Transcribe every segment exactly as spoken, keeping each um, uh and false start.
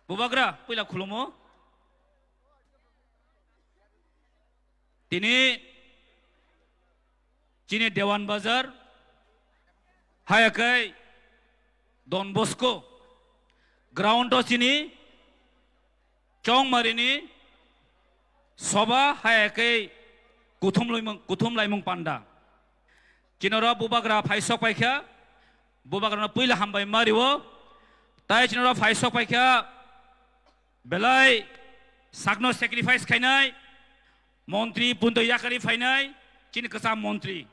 Bubagra, puila khulumo. Tini chini Dewan Bazar, haya kai Don Bosco ground o chini Chongmarini soba haya kai kuthum laimung, kuthum laimung panda. Chinoro Bubagra phaisok paikha, Bubagrano puila hambai mario, tai chinoro phaisok paikha, belai sakno sacrifice khainai, montri punto yakari phainai, chini kwcham montri,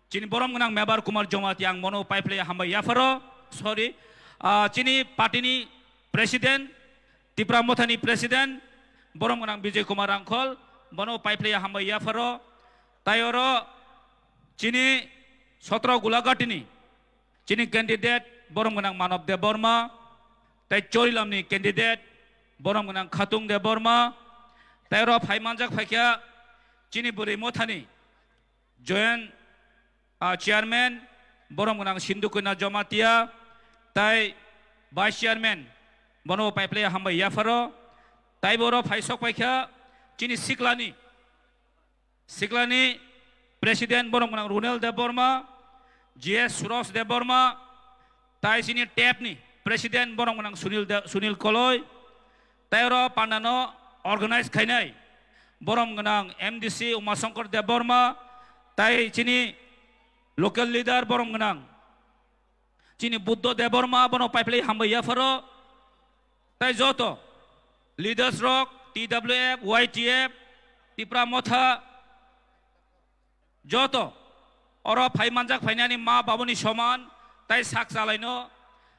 chini borom gwnang Mebar Kumar Jamatia, ang bono paiplai hambai yapharo, sorry, ah, chini party ni president, Tipra Mothani president, borom gwnang Bijoy Kumar Rangkhol, bono paiplai hambai yapharo, tai oro chini sotro Gulaghatini, chini candidate borom gwnang Manob Debbarma, tai Chorilamni candidate borom gwnang Khatung Debbarma, tai oro phai manjak phaikha chini bwrwi Mothani joint, ah, chairman borom gwnang Sindhu Kanya Jamatia, tai vice chairman bono paiplai hambai yapharo, tai boro phaisok paikha chini siklani Siklani president borom gwnang Runel Debbarma, G S Suros Debbarma, tai chini tep ni president borom gwnang Sunil De-, Sunil Koloi, tai oro pandano organize khainai borom gwnang M D C Umashankar Debbarma, tai chini local leader borom gwnang chini Buddho Debbarma, bono paiplai hambai yapharo, tai joto leaders rok, T W F, Y T F, Tipra Motha, joto oro phai manjak phainani ma babuni soman, tai sak chalaino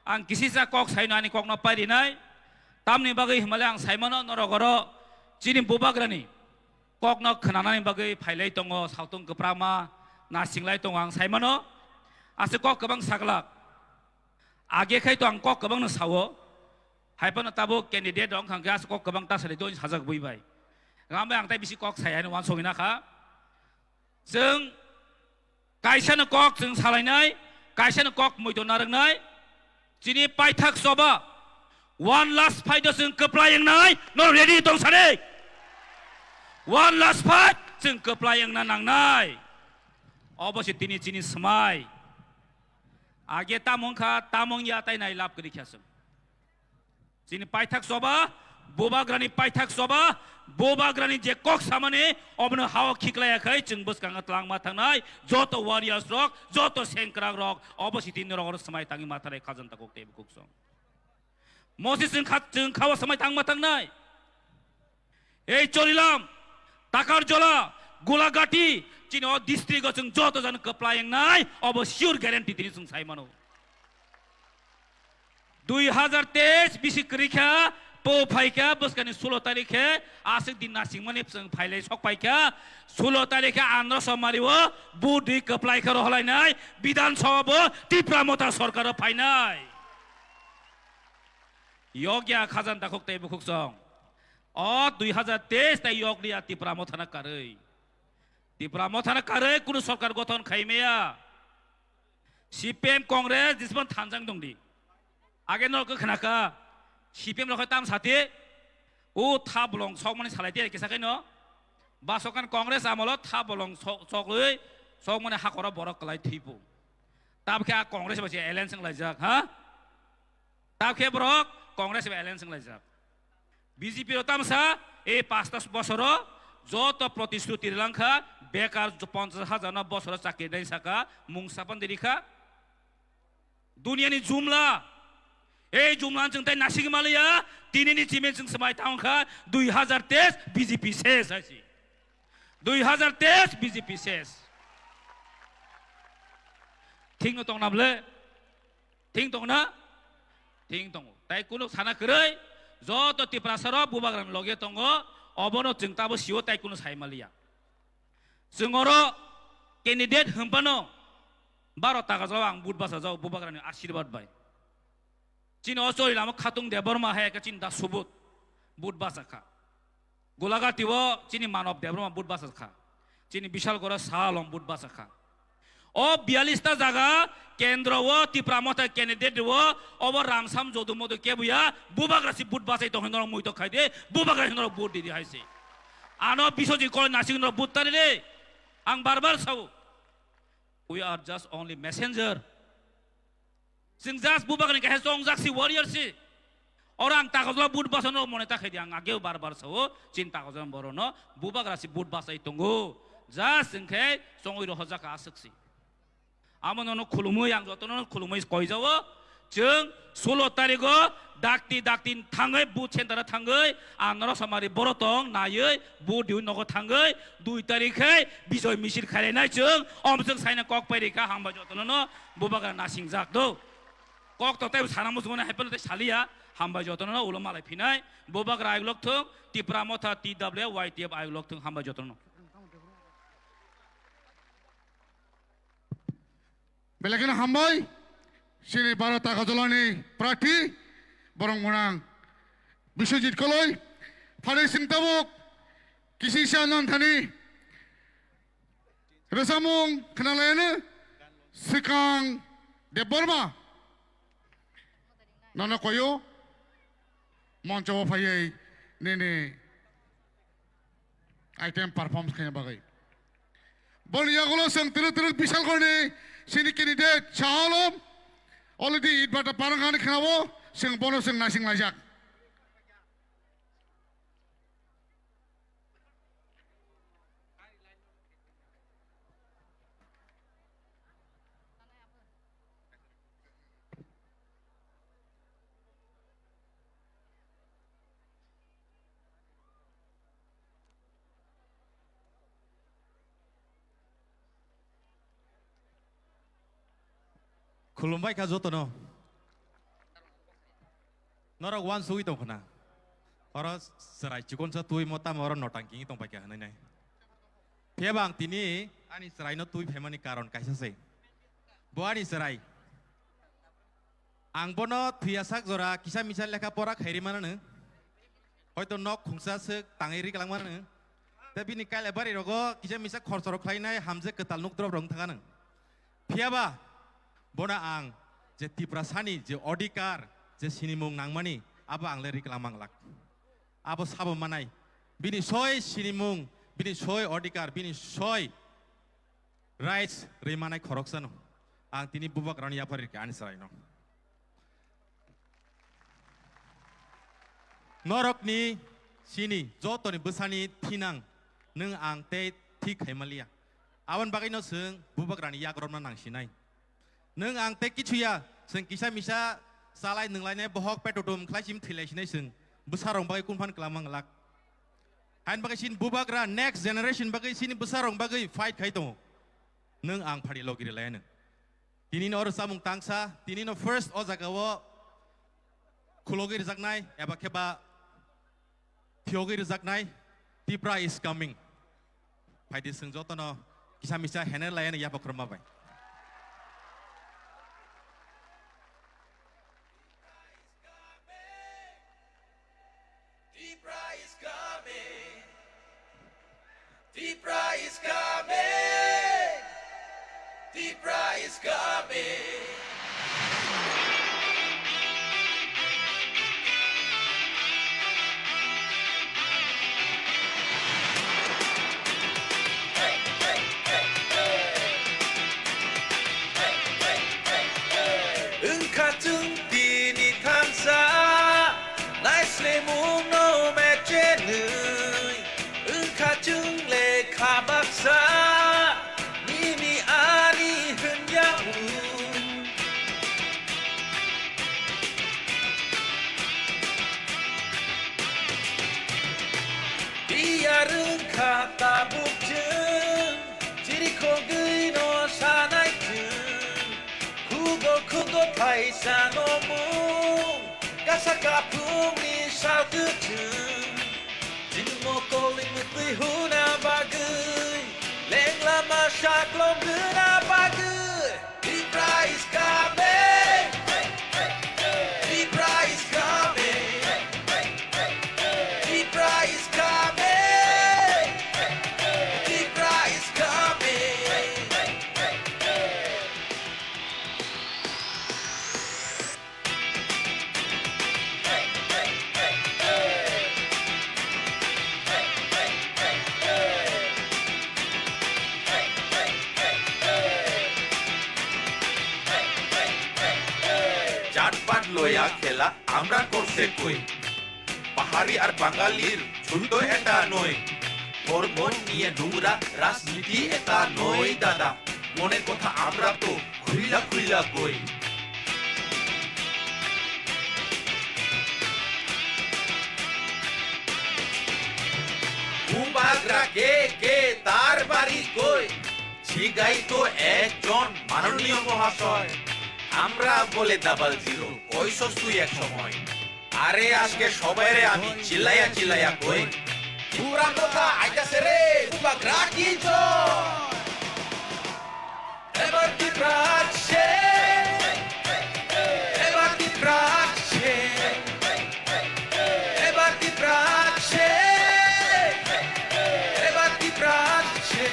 ang kisisa kok saino ani kokno pairinai, tamni bagwi himale ang saimano norok oro chini Bubagrani kokno khwnanani bagwi phailai tongo, sautong kwprama nasinglai tongo ang saimano. Aswk kok kwbang saglak. Age khai to ang kok kwbangno sao. Hai phano tabuk candidate rok wngkha khe aswk kok kwbang ta sari to sajak bui bai. Gam bai ang tai bisi kok sai ani wansogwi nakha. Chwng kaisano kok chwng salainai, kaisano kok muito narwknai. Chini paithak choba, one last fight o chwng kwplai wngnai, no ready tong sani? One last fight chwng kwplai wngna nangnai. Obo se tini chini swmai. Age tamo wngkha, tamo wngya tai nai lab kwrwi kha chwng. Chini paithak choba, Bubagrani paithak choba, Bubagrani je kok samani, obono hao khiklaiya khai chwng bwskango twlangma thangnai, joto warriors rok, joto sengkrak rok, obo sitini rok oro swmai tangwi matharai khajanta kok tei bukhuk song. Mosi chwng kha-, chwng khao swmai tangma thangnai. Ei Chorilam, Takarjola, Gulagati, chini o district o chwng joto jani kwplai wngnai, obo sure guarantee tini chwng sai mano. Dui hazar teis bisi kwrwi kha, po phai kha, bwskani sulo tarikh khe, aswk din nasingmani chwng phailai sok pai kha, sulo tarikh khe Andhra Somari o vote rwi kwplai khe roholainai, Bidhan Sabha bo Tipra Motha Sarkar o phainai. Yokya khajanta kok tei bukhuk song. O dui hazar teis tai yok liya Tipra Mothana karwi. Tipra Mothana karwi kunu sarkar gothon khai maya. C P M Congress disman thanjang dongdi. Age no khe khnaka C P M rok tam sati. O tha bolong sokmani salai tiya kisa khaino. Basokan Congress amolo tha bolong sok-, soklwi sokmani hakora borok kwlai thipu. Tab khe a Congress bai se alliance wnglaijak ha. Tab khe borok Congress bai alliance wnglaijak. B J P rok tamsa, ei pasta bosoro joto protishruti rilangkha, bekar ponchas hajar no bosoro chakri nai saka, mung sapan dirikha. Duniani jumla, ei jumla chwng tai nasik maliya, tinini chimi chwng swmai tangkha, dui hazar teis B J P ses hai si. Dui hazar teis B J P ses. Thik no tong na ble? Thing tong na? Thing tongo. Tai kunu sana kwrwi, joto Tiprasa rok Bubagrani loge tongo, obono chwng tabo sio tai kunu sai maliya. Chwng oro candidate hwnphano baro taka jao ang vote bacha jao Bubagrani ashirbad bai. Chini o chori lama Khatung Debbarma hai khe chini da subut vote bacha kha. Gulagati o chini Manob Debbarma vote bacha kha. Chini Bishal Gora Salom vote bacha kha. O biyallis ta jaga kendro o Tipra Motha candidate o, obo Ramsam Jodu Modu kebuya, Bubagra si vote bachai tong hwnwi norok muitok khai di, Bubagra hwnwi norok vote di di hai se. Ano Biswajit Koloi nasing norok vote tari di. Ang bar bar sao. We are just only messenger. Chwng just Bubagrani kaisa chongjak si, warrior si. Oro ang takojola vote bachano mone ta khai di, ang ageo bar bar sao, chini takojola borokno Bubagra si vote bachai tongo. Just chwng khe chongwi rohorjak aswk si. Amo nono khulumwi, ang jotono khulumwi koijao. Chwng sulo tarigo dakti dakti thangwi, booth center-o thangwi, ang norok samari borok tong naiwi, booth diwi nogo thangwi, dui tarik khe bijoy misil khainai chwng, om chwng saina kok pai rikha, hambai jotono no Bubagra nasingjak do. Kok to tei sana muchungmani hai phano tei saliya, hambai jotono no ulo malai phinai, Bubagra ayuk lok thung, Tipra Motha T W Y T F ayuk lok thung, hambai jotono. Belai kheno hambai, chini Bharat Agartala ni prarthi, borok mwnang Biswajit Koloi, phari sing tabuk, kisisa nang thani, rwchapmung khwnalaiyano swkang Debbarma, nono koyo, moncho o phaiwi nini item performance khaina bagwi. Boni yagulo chwng twrwk twrwk Bisalgorni chini candidate Saha Alom already itbata parang ani khwnao, chwng bono chwng naising laijak. Khulumbai kha jotono. Norok uansugwi tong khna. Oro chwrai chikonsa twi mo tamo oro notang kingwi tong pai kha hwnwi nai. Phiya ba ang tini ani chwraino twi phaimani karon kaisa se. Bo ani chwrai. Ang bono thwiya sak jora kisa misa lekha pora khairi manano. Hoito nok khungsa swk tangwi ri kwlangmano. Tei bini kaila bari rogo kisa misa khorchorok khlainai hamjak kwtal nuk drop rok wng thangano. Phiya ba bono ang je Tiprasani je odhikar je sinimung nangmani abo ang le ri kwlangma glak. Abo sabo manai. Bini soi sinimung, bini soi odhikar, bini soi rights ri manai khoroksano. Ang tini Bubagrano yaphar rikha ani chwraino. Norokni sini jotoni bwsani thinang nwng ang tei thik khaimaliya. Aboni bagwino chwng Bubagrani yagromna nangsinai. Nwng ang tei kichuya, chwng kisa misa chalai nwnglainai bohok petotum khlai sim thwilai sinai chwng bwsarok bagwi kunphan kwlangma glak. Hain bagwi chini Bubagra next generation bagwi chini bwsarok bagwi fight khai tongo. Nwng ang phari logi rwlaianw. Tinino oro chamung tangsa, tinino first o jagao khulogwi rwjaknai eba khe ba phiyogwi rwjaknai Tipra is coming. Phaidi chwng jotono kisa misa hener laiani yapha khorokma bai. Tipra is coming. Tipra is coming. Tipra is coming. Wngkha chwng tini thansa, naislemungno mechenwi. Wngkha chwng lekha baksa, nini ani hwnyaui. Tiyar wngkha tabuk chwng, chirikhogwino sanai chwng. Khugo khugo thaisa no mung, kasa kaphungni sal kwchwng. Chini mokol ni mwtwi huna bagwi, leng lama saklom rwna bagwi. Tipra is coming. Tipra is coming. Tipra is coming. Tipra is coming. লয়া খেলা আমরা করছে কই। পাহাড়ি আর বাঙালির যুদ্ধ এটা নয়। ধর্ম নিয়ে নোংরা রাজনীতি এটা নয় দাদা। মনের কথা আমরা তো খুইলা খুইলা কই। বুবাগরা কে কে, তার বাড়ি কই? জিগাই তো একজন মাননীয় মহাশয়। আমরা বলে ডাবল জিরো, কইছস তুই এক সময়। আরে আজকে সবাইরে আমি চিল্লাইয়া চিল্লাইয়া কই। ত্রিপুরা কথা আইতাছে রে, বুবাগরা কি জয়। এবার ত্রিপুরা আসছে, এবার ত্রিপুরা আসছে, এবার ত্রিপুরা আসছে, এবার ত্রিপুরা আসছে।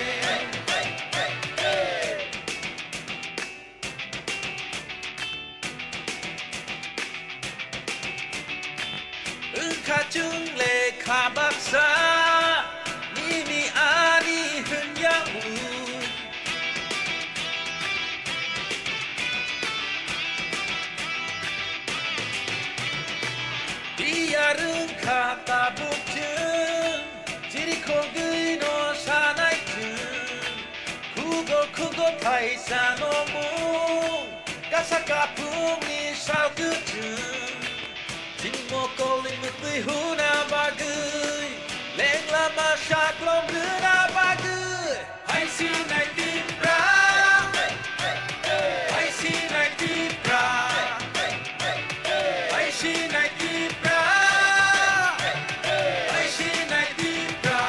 Wngkha chwng le kha baksa, nini ani hwnyaui. Tiyar wngkha tabuk chwng, chirikhogwi no sanai chwng. Khugo khugo thaisa no mung, kasa kaphungni sal kwchwng. Chini mokolni mwtwi huna bagwi, lengla ma saklom rwna bagwi. Hai sinai Tipra, hai sinai Tipra, hai sinai Tipra, hai sinai Tipra.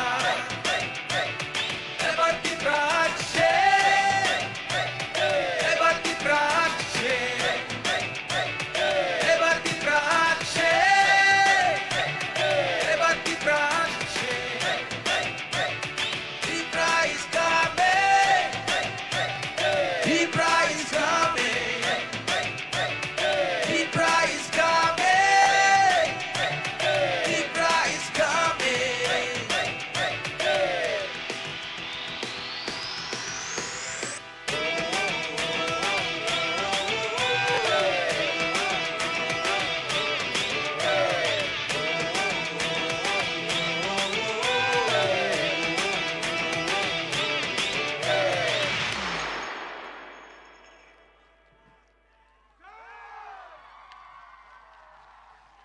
Ebar Tipra ashe, ebar Tipra ashe, ebar Tipra ashe, ebar Tipra ashe. Tipra is coming, Tipra is coming, Tipra is coming, Tipra is coming.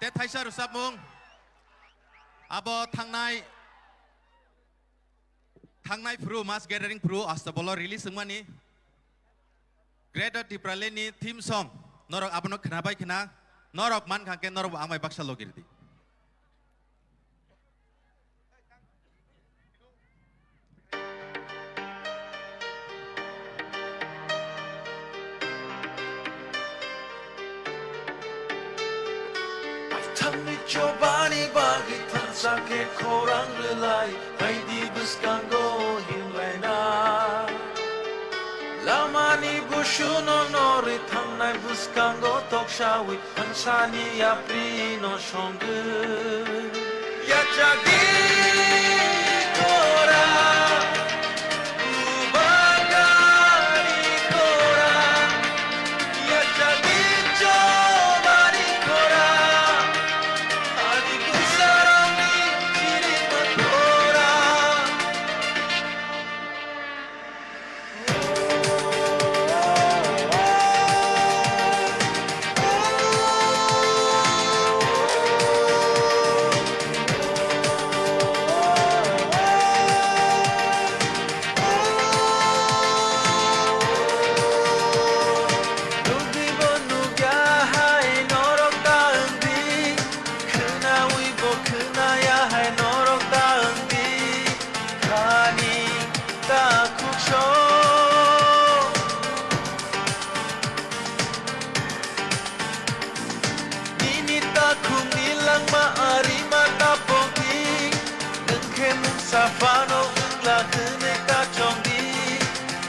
Tei thaisa rwchapmung abo thangnai, thangnai phuru, mass gathering phuru, Astabolo release wngmani Greater Tipraland ni theme song. Norok abono khwnabai khwna, norok mankha khe norok bo ang bai baksa logi rwdi. Thangni chobani bagwi thansa khe khorang rwlai, baidi bwskango himlaina. Lamani busuno norwi thangnai bwskango toksawi thansani yaprino songwi. Yachagwi khora, bubagani khora, yachagwi chobani khora, ani bwsarokni chirikhora. Nukgwibo nukya hai norok ta wngdi, khwnawibo khwnaya hai norok ta wngdi. Khani takhuk song. Nini takhukni langma arima tapokdi. Nwng khe mungsa phano wngla hwnwi ta chongdi.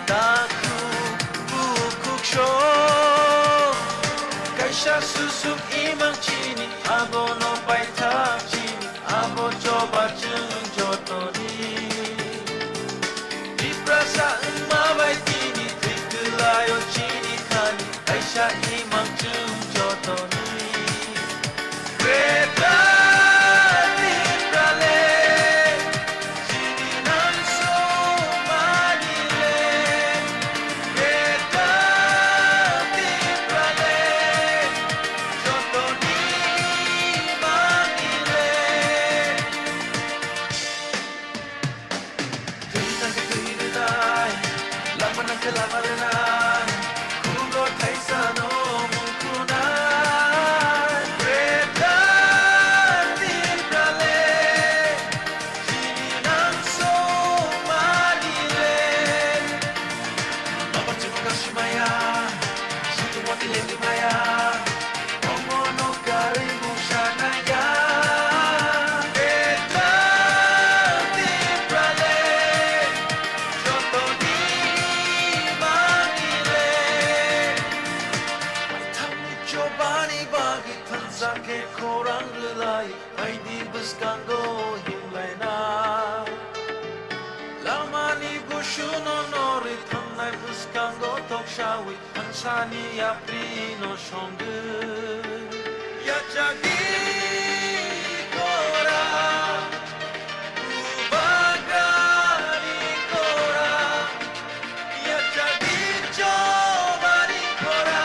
Takhuk bukhuk song. Kaisa susuk imang chini abono paithak chini. Abo choba chwng jotoni. Tiprasa wngma bai tini thwi kwlaio chini khani. Kaisa imang chwng jotoni. Sakhe khorang rwlai, phaidi bwskango himlaina. Lamani gusuno norwi thangnai bwskango toksawi, thangsani yaprino songwi. Yachagi kora, ubagari kora, yachagi chobari kora.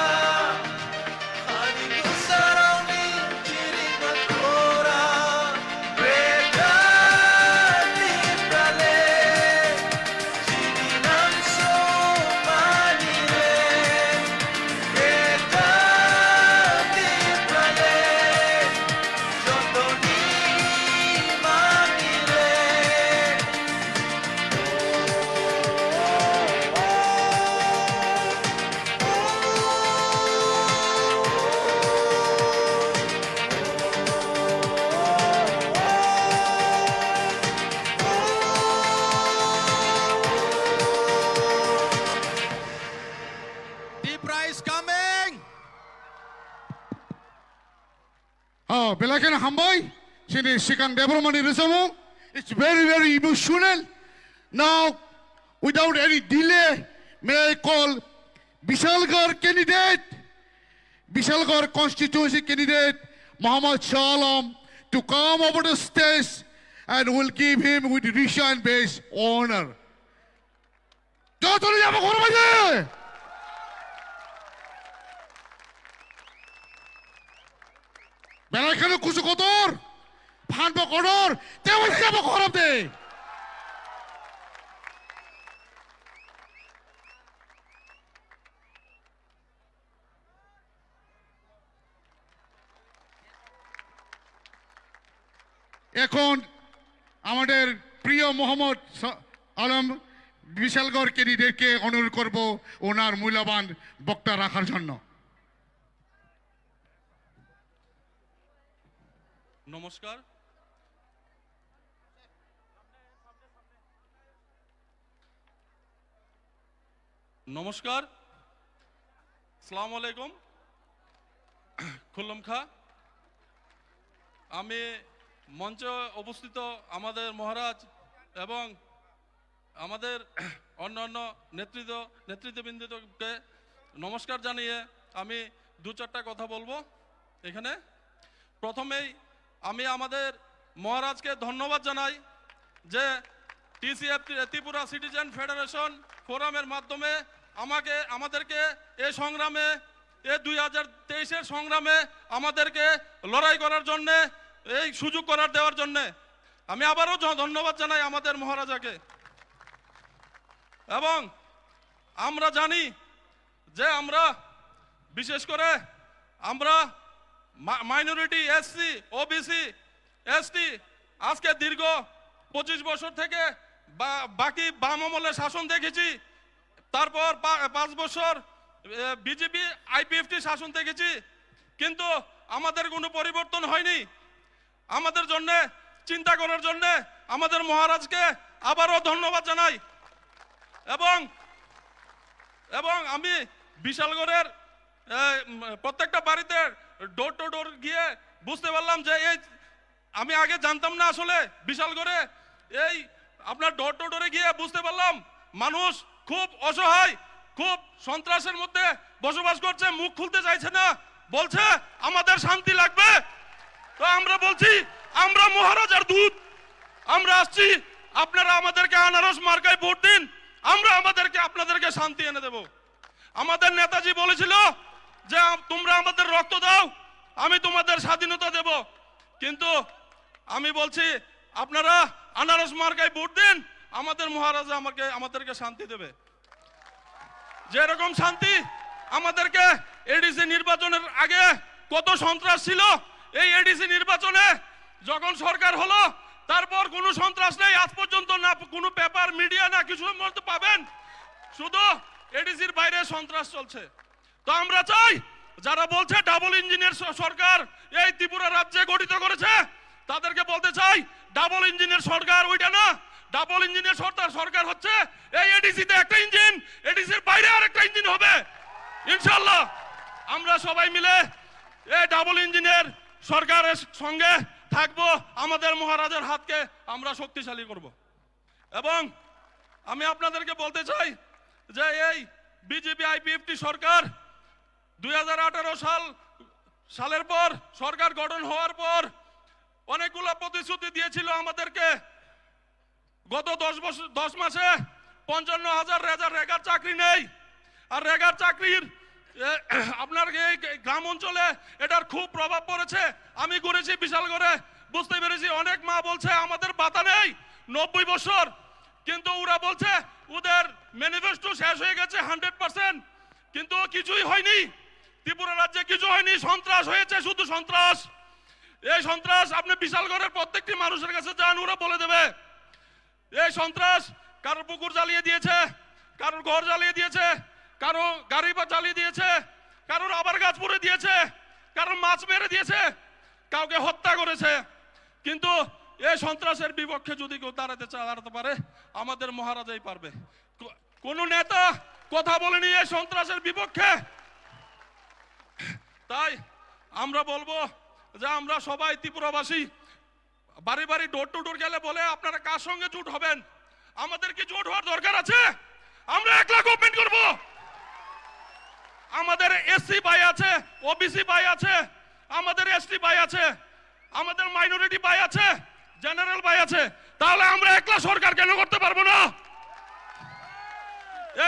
Tipra is coming! Oh, belai kheno hambai. Chini Sikang Debbarmani rwchapmung. It's very, very emotional. Now, without any delay, may I call Bishalgarh candidate, Bishalgarh constituency candidate, Muhammad Shah Alam, to come over the stage and will give him with rich and base honor. Jotoni yabo khorbai de. Belai kheno kusu kotor, phan bo kotor, tebo yabo khorop de. এখন আমাদের প্রিয় মোহাম্মদ স-, আলম বিশালগড় ক্যান্ডিডেটকে অনুরোধ করব ওনার মূল্যবান বক্তা রাখার জন্য। নমস্কার। নমস্কার। আসসালামু আলাইকুম। খুল্লুমখা। আমি মঞ্চে উপস্থিত আমাদের মহারাজ এবং আমাদের অন্যান্য নেতৃত্ব, নেতৃত্ববৃন্দকে নমস্কার জানিয়ে আমি দু চারটা কথা বলবো এখানে। প্রথমেই আমি আমাদের মহারাজকে ধন্যবাদ জানাই যে টিসিএফ, ত্রিপুরা সিটিজেন ফেডারেশন ফোরামের মাধ্যমে আমাকে, আমাদেরকে এ সংগ্রামে, এ দুই হাজার তেইশের সংগ্রামে আমাদেরকে লড়াই করার জন্যে, এই সুযোগ করার দেওয়ার জন্যে আমি আবারও জ-, ধন্যবাদ জানাই আমাদের মহারাজাকে। এবং আমরা জানি যে আমরা, বিশেষ করে আমরা মা-, মাইনরিটি, এসসি, ওবিসি, এসটি, আজকে দীর্ঘ পঁচিশ বছর থেকে বা-, বাকি বাম আমলে শাসন দেখেছি, তারপর পা-, পাঁচ বছর, এ, বিজেপি আইপিএফটি শাসন দেখেছি, কিন্তু আমাদের কোনো পরিবর্তন হয়নি। আমাদের জন্যে চিন্তা করার জন্যে আমাদের মহারাজকে আবারও ধন্যবাদ জানাই। এবং, এবং আমি বিশালগড়ের, এ, উম, প্রত্যেকটা বাড়িতে ডোর টু ডোর গিয়ে বুঝতে পারলাম যে এই, আমি আগে জানতাম না আসলে বিশালগড়ে এই আপনার ডোর টু ডোরে গিয়ে বুঝতে পারলাম মানুষ খুব অসহায়, খুব সন্ত্রাসের মধ্যে বসবাস করছে, মুখ খুলতে চাইছে না, বলছে আমাদের শান্তি লাগবে। তো আমরা বলছি, আমরা মহারাজার দূত, আমরা আসছি, আপনারা আমাদেরকে আনারস মার্কায় ভোট দিন, আমরা আমাদেরকে, আপনাদেরকে শান্তি এনে দেব। আমাদের নেতাজি বলেছিল যে, আম-, তোমরা আমাদের রক্ত দাও, আমি তোমাদের স্বাধীনতা দেব। কিন্তু আমি বলছি, আপনারা আনারস মার্কায় ভোট দিন, আমাদের মহারাজা আমাকে, আমাদেরকে শান্তি দেবে। যেরকম শান্তি আমাদেরকে এডিসি নির্বাচনের আগে কত সন্ত্রাস ছিল, এই এডিসি নির্বাচনে যখন সরকার হলো, তারপর কোনো সন্ত্রাস নেই। আজ পর্যন্ত না কোনো পেপার, মিডিয়া, না কিছু মধ্যে পাবেন, শুধু এডিসির বাইরে সন্ত্রাস চলছে। তো আমরা চাই, যারা বলছে ডাবল ইঞ্জিনের স-, সরকার এই ত্রিপুরা রাজ্যে গঠিত করেছে, তাদেরকে বলতে চাই, ডাবল ইঞ্জিনের সরকার ওইটা না। ডাবল ইঞ্জিনের সরকার, সরকার হচ্ছে এই এডিসিতে একটা ইঞ্জিন, এডিসির বাইরে আর একটা ইঞ্জিন হবে ইনশাল্লাহ। আমরা সবাই মিলে এই ডাবল ইঞ্জিনের সরকারের সঙ্গে থাকবো, আমাদের মহারাজের হাতকে আমরা শক্তিশালী করব। এবং আমি আপনাদেরকে বলতে চাই যে এই বিজেপি আইপিএফটি সরকার দুই হাজার আঠারো সাল, সালের পর, সরকার গঠন হওয়ার পর অনেকগুলো প্রতিশ্রুতি দিয়েছিল আমাদেরকে। গত দশ বছর, দশ মাসে পঞ্চান্ন হাজার রেজা-, রেগার চাকরি নেই। আর রেগার চাকরির, এ, আপনার এই গ্রাম অঞ্চলে এটার খুব প্রভাব পড়েছে। আমি ঘুরেছি বিশালগড়ে, বুঝতে পেরেছি অনেক মা বলছে, "আমাদের ভাতা নেই নব্বই বছর।" কিন্তু ওরা বলছে ওদের ম্যানিফেস্টো শেষ হয়ে গেছে হান্ড্রেড পার্সেন্ট, কিন্তু কিছুই হয়নি। ত্রিপুরা রাজ্যে কিছু হয়নি, সন্ত্রাস হয়েছে, শুধু সন্ত্রাস। এই সন্ত্রাস আপনি বিশালগড়ের প্রত্যেকটি মানুষের কাছে যান, ওরা বলে দেবে। এই সন্ত্রাস কারোর পুকুর জ্বালিয়ে দিয়েছে, কারোর ঘর জ্বালিয়ে দিয়েছে, কারো গাড়ি বা জ্বালিয়ে দিয়েছে, কারোর আবার গাছ পুড়ে দিয়েছে, কারোর মাছ মেরে দিয়েছে, কাউকে হত্যা করেছে। কিন্তু এই সন্ত্রাসের বিপক্ষে যদি কেউ দাঁড়াতে চা-, দাঁড়াতে পারে, আমাদের মহারাজাই পারবে। কো-, কোনো নেতা কথা বলেনি এই সন্ত্রাসের বিপক্ষে। তাই আমরা বলবো যে আমরা সবাই ত্রিপুরাবাসী বাড়ি বাড়ি, ডোর টু ডোর গেলে বলে, "আপনারা কার সঙ্গে জোট হবেন?" আমাদের কি জোট হওয়ার দরকার আছে? আমরা একলা গভর্নমেন্ট করব। আমাদের এসসি ভাই আছে, ওবিসি ভাই আছে, আমাদের এসটি ভাই আছে, আমাদের মাইনরিটি ভাই আছে, জেনারেল ভাই আছে, তাহলে আমরা একলা সরকার কেন করতে পারবো না?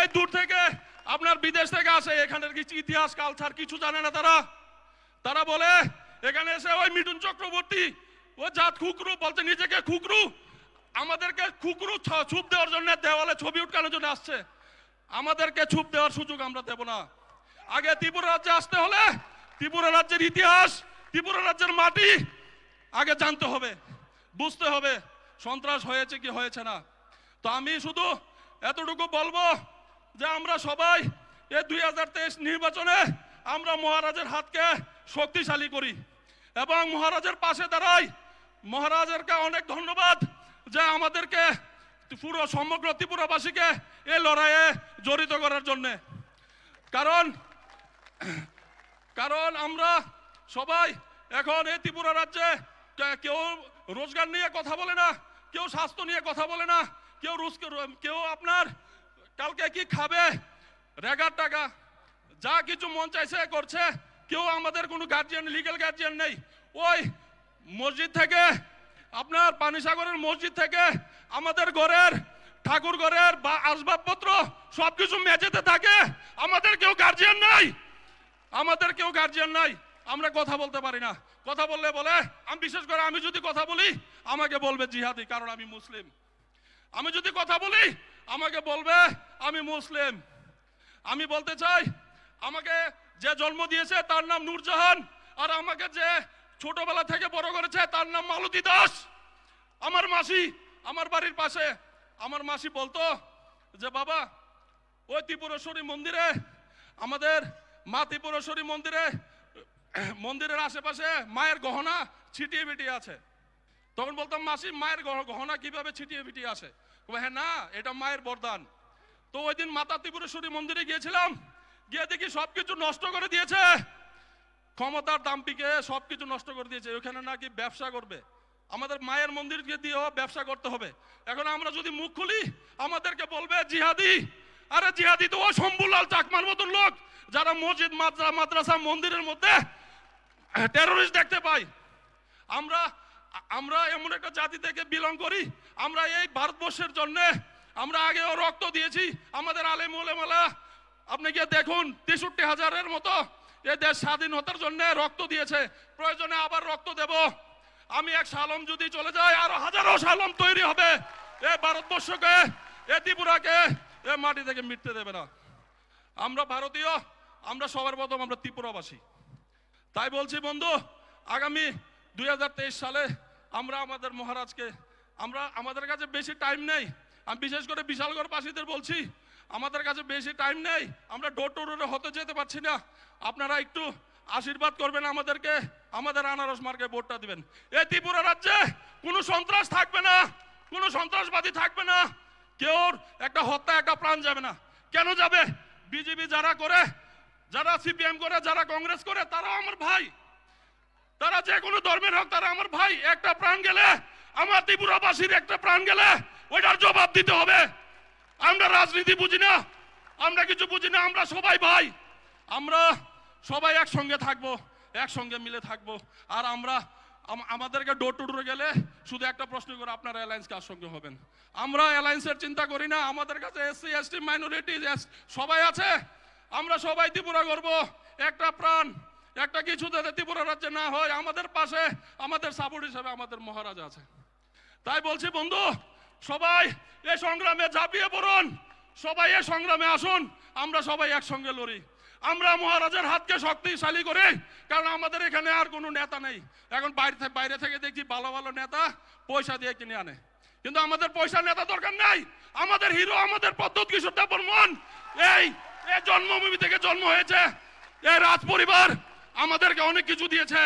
এই দূর থেকে আপনার বিদেশ থেকে আসে, এখানের কিছু ইতিহাস, কালচার কিছু জানে না তারা। তারা বলে, এখানে এসে ওই মিঠুন চক্রবর্তী, ও জাত খুকরু বলতে নিজেকে খুকরু, আমাদেরকে খুকরু ছ-, ছুপ দেওয়ার জন্য, দেওয়ালে ছবি উটকানোর জন্য আসছে। আমাদেরকে ছুপ দেওয়ার সুযোগ আমরা দেব না। আগে ত্রিপুরা রাজ্যে আসতে হলে ত্রিপুরা রাজ্যের ইতিহাস, ত্রিপুরা রাজ্যের মাটি আগে জানতে হবে, বুঝতে হবে সন্ত্রাস হয়েছে কি হয়েছে না। তো আমি শুধু এতটুকু বলবো যে আমরা সবাই এই দুই হাজার তেইশ নির্বাচনে আমরা মহারাজের হাতকে শক্তিশালী করি এবং মহারাজের পাশে দাঁড়াই। মহারাজেরকে অনেক ধন্যবাদ যে আমাদেরকে, পুরো সমগ্র ত্রিপুরাবাসীকে এই লড়াইয়ে জড়িত করার জন্যে। কারণ, কারণ আমরা সবাই এখন এই ত্রিপুরা রাজ্যে কে-, কেউ রোজগার নিয়ে কথা বলে না, কেউ স্বাস্থ্য নিয়ে কথা বলে না, কেউ রোজ-, কেউ আপনার কালকে কি খাবে, রেগার টাকা, যা কিছু মন চাইছে করছে। কেউ আমাদের কোনো গার্জিয়ান, লিগ্যাল গার্জিয়ান নেই। ওই মসজিদ থেকে, আপনার পানিসাগরের মসজিদ থেকে আমাদের ঘরের, ঠাকুর ঘরের বা আসবাবপত্র সবকিছু মেঝেতে থাকে। আমাদের কেউ গার্জিয়ান নাই, আমাদের কেউ গার্জিয়ান নাই। আমরা কথা বলতে পারি না। কথা বললে বলে, আমি, বিশেষ করে আমি যদি কথা বলি, আমাকে বলবে জিহাদি, কারণ আমি মুসলিম। আমি যদি কথা বলি, আমাকে বলবে আমি মুসলিম। আমি বলতে চাই, আমাকে যে জন্ম দিয়েছে তার নাম নূরজাহান, আর আমাকে যে ছোটবেলা থেকে বড় করেছে তার নাম মালতী দাস। আমার মাসি, আমার বাড়ির পাশে, আমার মাসি বলতো যে, "বাবা, ওই ত্রিপুরেশ্বরী মন্দিরে, আমাদের মা ত্রিপুরেশ্বরী মন্দিরে, মন্দিরের আশেপাশে মায়ের গহনা ছিটিয়ে বিটিয়ে আছে।" তখন বলতাম, "মাসি, মায়ের গহ-, গহনা কিভাবে ছিটিয়ে বিটিয়ে আছে?" বলে, "হ্যাঁ না, এটা মায়ের বরদান।" তো ওই দিন মাতা ত্রিপুরেশ্বরী মন্দিরে গিয়েছিলাম, গিয়ে দেখি সবকিছু নষ্ট করে দিয়েছে। ক্ষমতার দাম্পিকে সবকিছু নষ্ট করে দিয়েছে। ওখানে নাকি ব্যবসা করবে। আমাদের মায়ের মন্দিরকে দিয়েও ব্যবসা করতে হবে। এখন আমরা যদি মুখ খুলি, আমাদেরকে বলবে জিহাদি। আরে, জিহাদি তো ওই শম্ভুলাল চাকমার মতন লোক, যারা মসজিদ, মাদ্রা-, মাদ্রাসা, মন্দিরের মধ্যে টেররিস্ট দেখতে পাই। আমরা, আমরা এমন একটা জাতি থেকে বিলং করি, আমরা এই ভারতবর্ষের জন্য আমরা আগেও রক্ত দিয়েছি। আমাদের আলেম ওলামারা, আপনি গিয়ে দেখুন, তেষট্টি হাজারের মতো এ দেশ স্বাধীনতার জন্য রক্ত দিয়েছে। প্রয়োজনে আবার রক্ত দেব। আমি এক শালম যদি চলে যাই, আরো হাজারো শালম তৈরি হবে। এ ভারতবর্ষকে, এ ত্রিপুরাকে এ মাটি থেকে মিটতে দেবে না। আমরা ভারতীয়, আমরা সবার প্রথম আমরা ত্রিপুরাবাসী। তাই বলছি বন্ধু, আগামী দুই হাজার তেইশ সালে আমরা আমাদের মহারাজকে, আমরা, আমাদের কাছে বেশি টাইম নেই। আমি বিশেষ করে বিশালগড়বাসীদের বলছি, আমাদের কাছে বেশি টাইম নেই, আমরা ডোর টু ডোরে হতে যেতে পারছি না। আপনারা একটু আশীর্বাদ করবেন আমাদেরকে, আমাদের আনারস মার্কায় ভোটটা দিবেন। এই ত্রিপুরা রাজ্যে কোনো সন্ত্রাস থাকবে না, কোনো সন্ত্রাসবাদী থাকবে না, কেউর একটা হত্যা, একটা প্রাণ যাবে না। কেন যাবে? বিজেপি যারা করে, যারা সিপিএম করে, যারা কংগ্রেস করে, তারাও আমার ভাই। যে কোনো ধর্মের হোক, তারা আমার ভাই। একটা প্রাণ গেলে, আমার ত্রিপুরাবাসীর একটা প্রাণ গেলে, ওইটার জবাব দিতে হবে। আমরা রাজনীতি বুঝি না, আমরা কিছু বুঝি না, আমরা সবাই ভাই। আমরা সবাই একসঙ্গে থাকবো, একসঙ্গে মিলে থাকবো। আর আমরা আম-, আমাদেরকে ডোর টু ডোরে গেলে শুধু একটা প্রশ্ন করে, "আপনারা অ্যালায়েন্স কার সঙ্গে হবেন?" আমরা অ্যালায়েন্সের চিন্তা করি না। আমাদের কাছে এসসি, এসটি, মাইনরিটি সবাই আছে। আমরা সবাই ত্রিপুরা গর্ব, একটা প্রাণ, একটা কিছু যাতে ত্রিপুরা রাজ্যে না হয়, আমাদের পাশে, আমাদের সাপোর্ট হিসেবে আমাদের মহারাজা আছে। তাই বলছি বন্ধু, সবাই এ সংগ্রামে ঝাঁপিয়ে পড়ুন, সবাই এ সংগ্রামে আসুন, আমরা সবাই একসঙ্গে লড়ি। আমরা মহারাজের হাতকে শক্তিশালী করি, কারণ আমাদের এখানে আর কোনো নেতা নেই। এখন বাইরে থে-, বাইরে থেকে দেখছি ভালো ভালো নেতা পয়সা দিয়ে কিনে আনে, কিন্তু আমাদের পয়সা নেতা দরকার নাই। আমাদের হিরো, আমাদের প্রদ্যুৎ কিশোর দেববর্মন, এই, এই জন্মভূমি থেকে জন্ম হয়েছে, এই রাজ পরিবার আমাদেরকে অনেক কিছু দিয়েছে।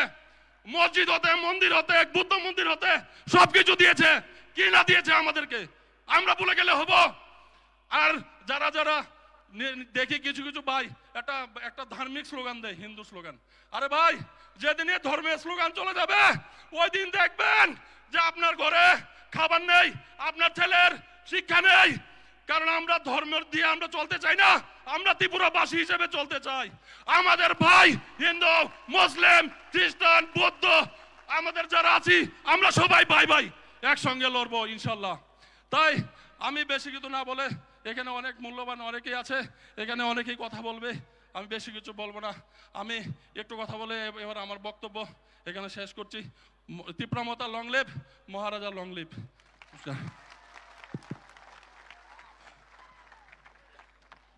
মসজিদ হতে, মন্দির হতে, বুদ্ধ মন্দির হতে সবকিছু দিয়েছে। কি না দিয়েছে আমাদেরকে, আমরা ভুলে গেলে হবো? আর যারা যারা নে-, দেখি কিছু কিছু ভাই একটা, একটা ধার্মিক স্লোগান দেয়, হিন্দু স্লোগান। আরে ভাই, যেদিন এই ধর্মের স্লোগান চলে যাবে, ওই দিন দেখবেন যে আপনার ঘরে খাবার নেই, আপনার ছেলের শিক্ষা নেই। কারণ আমরা ধর্ম দিয়ে আমরা চলতে চাই না, আমরা ত্রিপুরাবাসী হিসেবে চলতে চাই। আমাদের ভাই হিন্দু, মুসলিম, খ্রিস্টান, বৌদ্ধ, আমাদের যারা আছি, আমরা সবাই ভাই ভাই, একসঙ্গে লড়বো ইনশাল্লাহ। তাই আমি বেশি কিছু না বলে, এখানে অনেক মূল্যবান অনেকেই আছে, এখানে অনেকেই কথা বলবে, আমি বেশি কিছু বলবো না। আমি একটু কথা বলে এ-, এবার আমার বক্তব্য এখানে শেষ করছি। ম-, তিপ্রা মথা long live, Maharaja long live।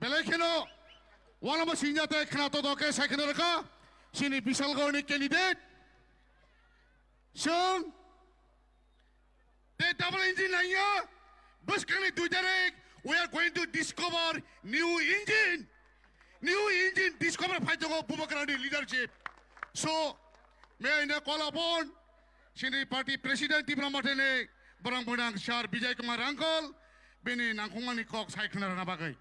Belai kheno walama singjate khna to doke sai khna rwkha chini Bishalgarhni candidate. Chwng tei double engine laiya bwskangni dui tarik, we are going to discover new engine. New engine discover phai tongo Bubagrani leadership. So, may I now call upon chini party president Tipra Mothani borang bonang Sir Bijay Kumar uncle, bini nangkukmani kok sai khna rwna bagwi.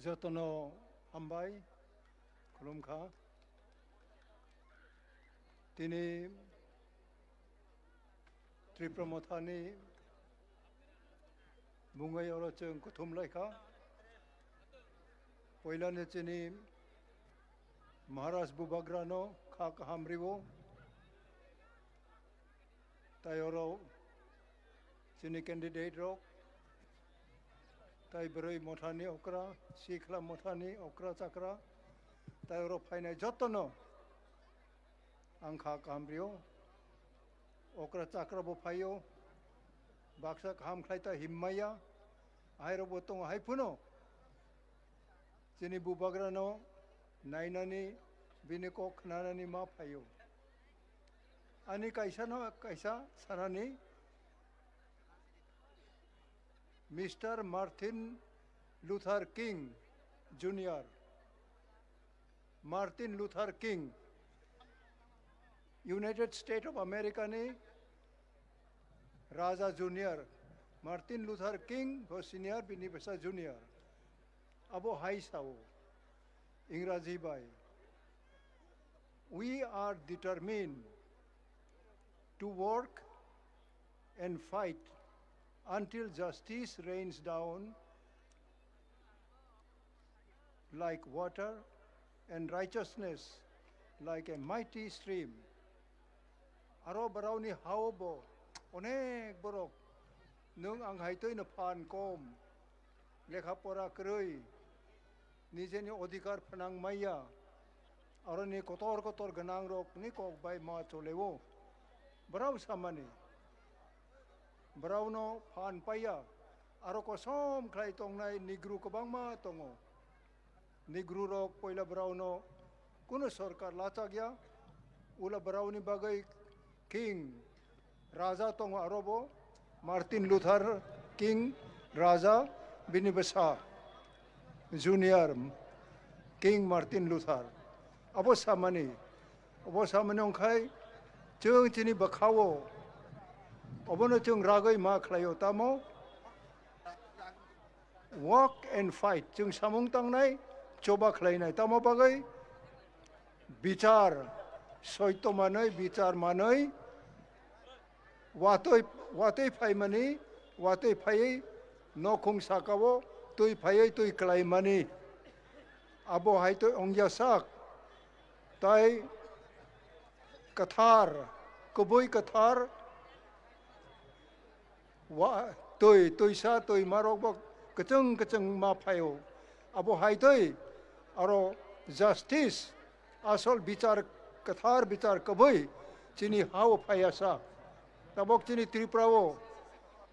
Jotono hambai, khulumkha. Tini Tipra Mothani mungwi oro chwng kuthum laikha. Poilani chini Maharaj Bubagrano kha kaham riwo. Tai oro chini candidate rok, tai bwrwi mothani okra, sikhla mothani okra chakra, tai oro phainai jotono ang kha kaham rio. Okra chakra bo phaio, baksa kaham khlai ta himmaya, ahairok bo tongo hai phano. Chini Bubagrano nainani, bini kok khnanani ma phaio. Ani kaisa no kaisa sanani, Mister Martin Luther King Junior. Martin Luther King, United States of America ni Raja Junior, Martin Luther King bo senior, bini bwsa junior. Abo hai sao, Ingraji bai, "We are determined to work and fight until justice rains down like water and righteousness like a mighty stream." Aro borokni hao bo onek borok nwng ang hai twi no phan kom. Lekha pora kwrwi, nijeni odhikar phnang maya, aroni kotor kotor gwnangrokni kok bai ma choleo. Brao samani, braono phan paiya, aro kosom khlai tongnai Negro kwbangma tongo. Negro rok poila braono kuno sorkar lachakya, ula braoni bagwi King Raja tongo arobo, Martin Luther King Raja, bini bwsa Junior King Martin Luther. Abo samani, abo samani wngkhai chwng chini bwkhao, obono chwng ragwi ma khlaio, tamo? Walk and fight, chwng samung tangnai, choba khlainai. Tamo bagwi? Bichar, soito manwi, bichar manwi, watwi, watwi phaimani, watwi phaiwi nokhung sakao twi phaiwi twi klaimani. Abo hai twi ongya sak, tai kwthar, kwbwi kwthar, wa-, twi, twisa, twi marok bo kwchwng kwchwng ma phaio. Abo hai twi aro justice, asol bichar, kwthar bichar kwbwi chini hao phaiya sa. Tabok chini Tripura o,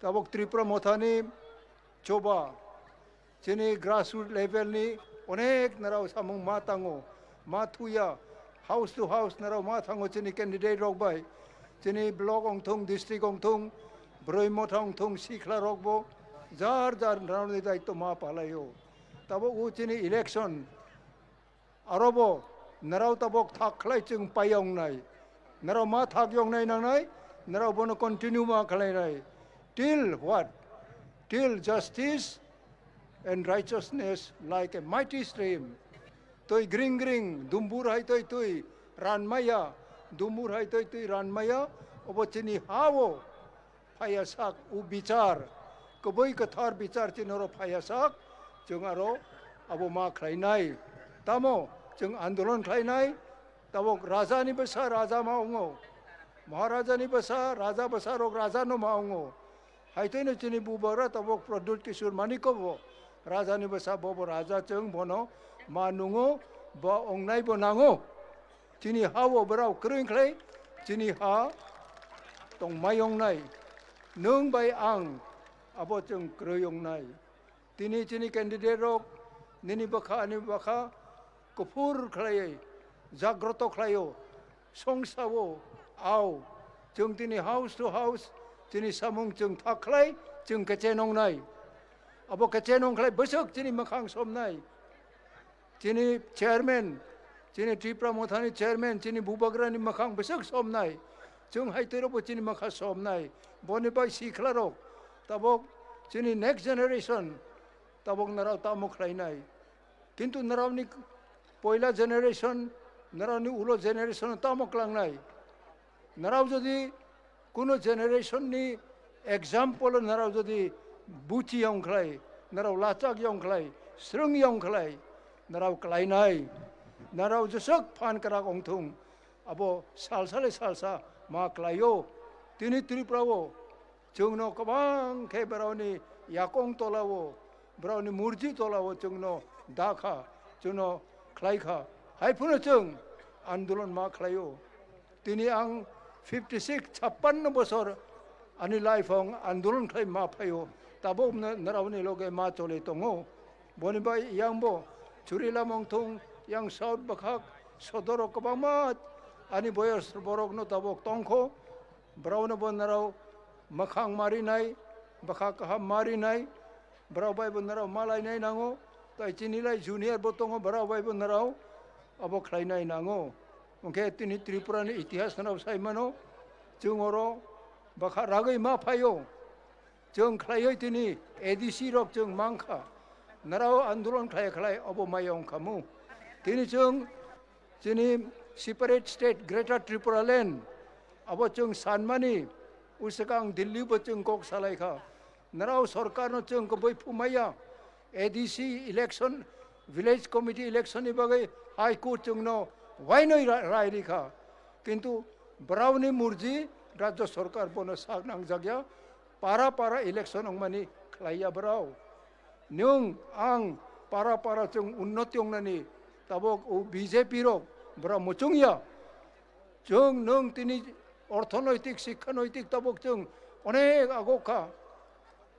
tabok Tripura mothani choba, chini grassroots level ni onek narao samung ma tango, ma thuya, house to house narao ma thango chini candidate rok bai, chini block ongthung, district ongthung, broi motha ongthung, sikhla rok bo jar jar narao ni daityo ma palaio. Tabo o chini election, arobo narao tabok thak khlai chwng pai yongnai. Narao ma thak yongnai nangnai, narao bono continue ma khlainai. Till what? Till justice and righteousness like a mighty stream. Twi gring gring, dumbur hai twi twi ranmaya, dumbur hai twi twi ranmaya, obo chini ha-o phaiya sak, o bichar, kwbwi kwthar bichar chini oro phaiya sak, chwng aro abo ma khlainai. Tamo chwng andolon khlainai, tabok raja ni bwsa raja ma wngo, maharaja ni bwsa raja bwsa rok raja no ma wngo. Hai twi no chini bubagra tabok Pradyut Kishore Manikya bo raja ni bwsa, bo bo raja, chwng bono ma nungo, bo ongnai bo nango. Chini ha o borok kwrwi wngkhlai, chini ha tongmai wngnai. Nwng bai ang abo chwng kwrwi wngnai. Tini chini candidate rok nini bwkha ani bwkha kuphur khlaiwi jagroto khlaio, songsa o, ao. Chwng tini house to house chini samung chwng thak khlai, chwng kechenongnai. Abo kechenong khlai bwswk chini mwkhang somnai. Chini chairman, chini Tripura Mothani chairman, chini bubagrani mwkhang bwswk somnai. Chwng hai twi rokbo chini mwkha somnai. Boni bai sikhla rok, tabok chini next generation, tabok narao tamo khlainai. Kintu naraoni poila generation, naraoni ulo generation tamo klangnai. Narao jodi kuno generation ni example narao jodi buchi yong khlai, narao lachak yong khlai, srwng yong khlai, narao klainai, narao jeswk phan kwrak ongthung, abo salsa le salsa ma klaio. Tini Tripura o chwngno kwbang khe borokni yakong tola o, borokni murji tola o chwngno da kha, chwngno khlai kha. Hai phano chwng andolon ma khlaio. Tini ang fifty six, chappanno bosor ani life ang andolon khlai ma phaio, tabok na-, narao ni loge ma chole tongo. Boni bai yang bo Churilam ongthung, yang South bwkhak sodoro kwbangma ani boyos borok no tabok tongkho. Borok no bo narao mwkhang ma rinai, bwkha kaham ma rinai, borok bai bo narao ma lainai nango. Tai chini lai junior bo tongo, borok bai bo narao abo khlainai nango. Hwnkhe tini Tripura ni itihas no sai mano, chwng oro bwkha ragwi ma phaio. Chwng khlaiwi tini A D C rok chwng mankha, narao andolon khlai khlai obo maya wngkhamu. Tini chwng chini separate state Greater Tripura Land abo chwng sanmani, uswkang Delhi bo chwng kok salaikha. Narao sorkar no chwng kwbwi phumaya, A D C election, village committee election ni bagwi High Court chwngno wainwi ra-, rai rikha. Kintu borokni murji rajya sorkar bono sak nangjakya, para para election wngmani khlaiya borok. Nwng ang para para chwng unnoti wngnani tabok o B J P rok bwra muchung ya. Chwng nwng tini orthonoitik, sikkha noitik tabok chwng onek agok kha.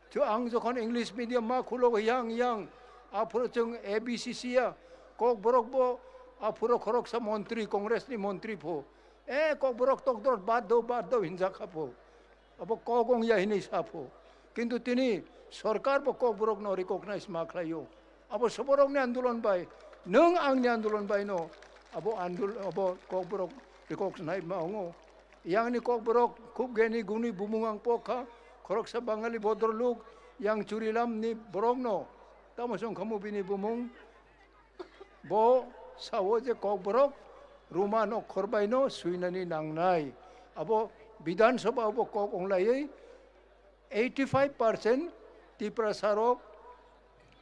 Chwng ang jokhon English medium ma khulo yang yang aphuru chwng A B C C ya, Kokborok bo aphuru khoroksa montri, Congress ni montri pho. E Kokborok tokdrot bad do, bad do hinjak kha pho. Abo kok wng ya hinwi sa pho. Kintu tini sorkar bo Kokborokno recognize ma khlaio. Abo soborokni andolon bai, nwng angni andolon bai no abo andol-, abo Kokborok recognize ma wngo. Yangni Kokborok khub geni guni bumung ang pok kha, khoroksa Bangali bodroluk yang Churilamni borokno tamo song khamu bini bumung. Bo sao je Kokborok Roman okhor bai no swinani nangnai. Abo Bidhan Sabha bo kok onglaiwi eighty five percent Tiprasa rok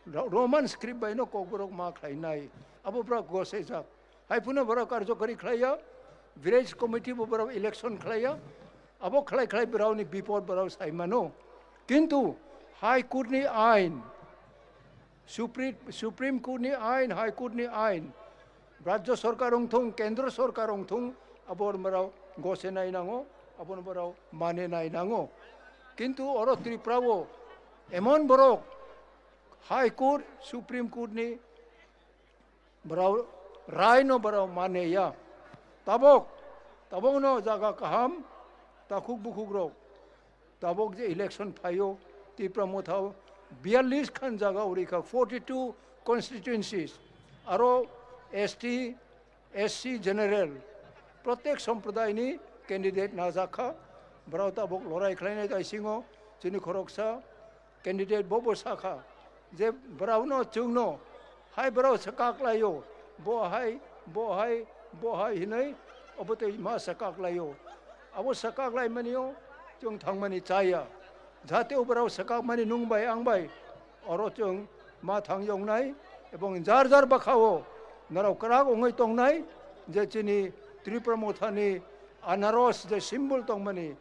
Ro-, Roman script bai no Kokborok ma khlainai. Abo bwrok gosejak. Hai phano bwrok karjokari khlaiya, village committee bo bwrok election khlaiya. Abo khlai khlai bwrokni bipod bwrok sai mano. Kintu High Court ni ain, Supri-, Supreme Court ni ain, High Court ni ain, Rajya Sorkar wng thung, Kendra Sorkar wng thung, abo bwrok gose nai nango, abo bwrok mane nai nango. Kintu oro Tripura o emon borok High Court, Supreme Court ni bwrok rai no bwrok mane ya. Tabok, tabok no jaga kaham, takhuk bukhuk rok. Tabok je election phaio, Tipra Motha o biyallis khan jaga uri kha, forty two constituencies. Aro S T, S C general, protek somprodaini candidate najak kha. Bwrok tabok lorai khlainai taisingo chini khoroksa candidate bo bo sakha je bwrokno chwngno hai bwrok swkak laio, bo hai, bo hai, bo hai hinwi obo tei ma swkak laio. Abo swkak laimanio chwng thangmani chaya. Jate o bwrok swkakmani nwng bai ang bai oro chwng ma thang yoknai ebong jar jar bwkhao norok kwrak wngwi tongnai je chini Tripura Mothani anaros je symbol tongmani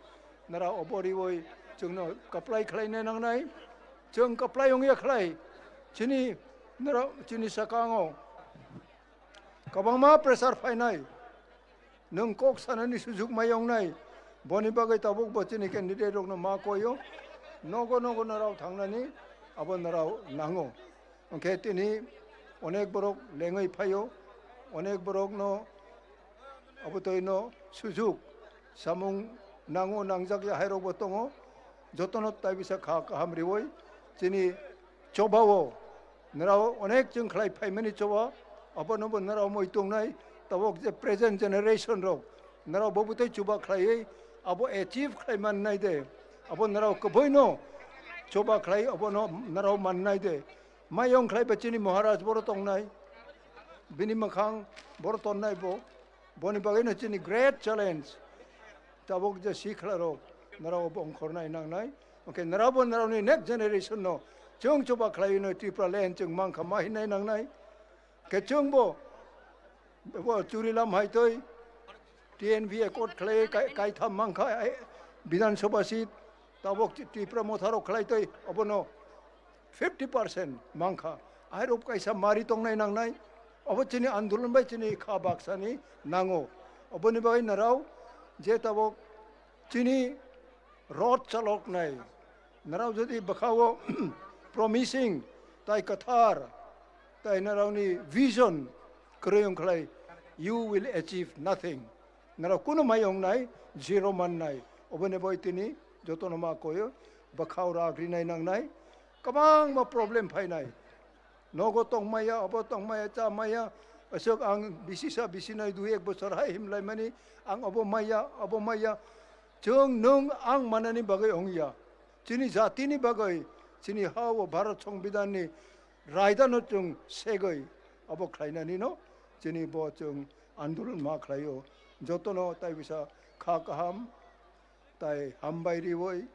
nara obo riwi chwngno kaplai khlaina nangnai. Chwng kaplai wngya khlai chini nara chini sakango kwbangma pressure phainai. Nwng kok sanani sujuk mai wngnai. Boni bagwi tabuk bo chini candidate rokno ma koio. Nogo nogo norok thangnani abo norok nango. Hwnkhe tini onek borok lengwi phaio. Onek borokno abo toino sujuk samung nango, nangjak ya hai rokbo tongo. Jotono tai bisa kha kaham riwi chini chobao norok onek chwng khlai phaimani choba, abono bo norok moi tongnai, tabok je present generation rok norok bo bwtwi chuba khlaiwi abo achieve khlai mannai de, abo norok kwbwino choba khlai abono norok mannai de. Mayong khlai ba chini Maharaj boro tongnai, bini mwkhang boro tonnai bo, boni bagwino chini great challenge. Tabok je sikla rok norok bo ongkhornai nangnai. Hwnkhe norok bo norokni next generation no chwng chuba khlaiwi no Tripura land chwng mankha ma hinai nangnai. Khe chwng bo, bo Churilam hai twi T N V accord khlai kai, kaitham mankha, eh, Bidhan Sabha seat, tabok Tripura Motha rok khlai twi obono fifty percent mankha. Airok kaisa mari tongnai nangnai. Obo chini andolon bai chini kha baksani nango. Oboni bagwi narao je tabok chini road chaloknai. Narao jodi bwkhao promising tai kwthar tai naraoni vision kwrwi wngkhlai, you will achieve nothing. Narao kunu mai wngnai, zero mannai. Oboni bagwi tini jotono ma koyo bwkhao rak rinai nangnai. Kwbangma problem phainai. Nogo tongmaya, obo tongmaya, chamaya. Aswk ang bisi sa bisi nai dui ek bochor hai himlaimani, ang obo maya, obo maya. Chwng nwng ang manani bagwi wngya. Chini jatini bagwi, chini ha o Bharat Songbidanni raidano chwng segwi obo khlainanino chini bo chwng andolon ma khlaio. Jotono tai bisa kha kaham, tai hambai riwi,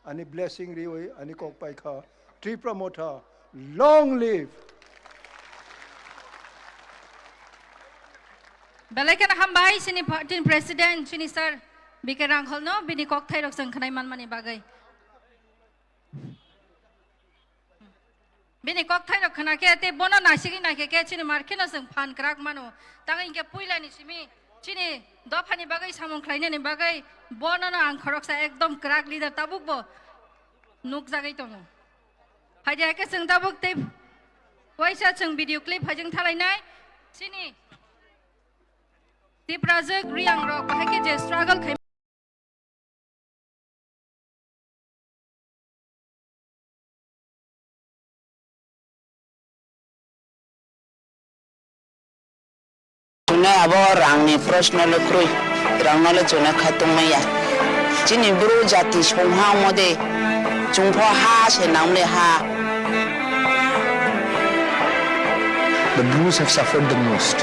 ani blessing riwi, ani kok paikha. Tripura Motha, long live! Belai kheno hambai chini pa-, chini president, chini sir B K Rangkholno bini kokthai rok chwng khwnai manmani bagwi. Bini kokthairok khna khe tei bono naisigwi naikhe khe chini mar kheno chwng phan kwrak mano. Tang hinkhe puilani simi chini dophani bagwi samung khlainani bagwi bonono ang khoroksa ekdom kwrak leader tabukbo nukjagwi tongo. Phaidi hakhe chwng tabuk tei waisa chwng video clip haijwng thalainai chini Tiprajwk Riyangrok bahai khe je struggle khai Chwngno abo rangni proshno le kwrwi, rangno le chwngno khatung maya. Chini Bru jati songha mode chwngpho ha se namle ha. The Brus have suffered the most.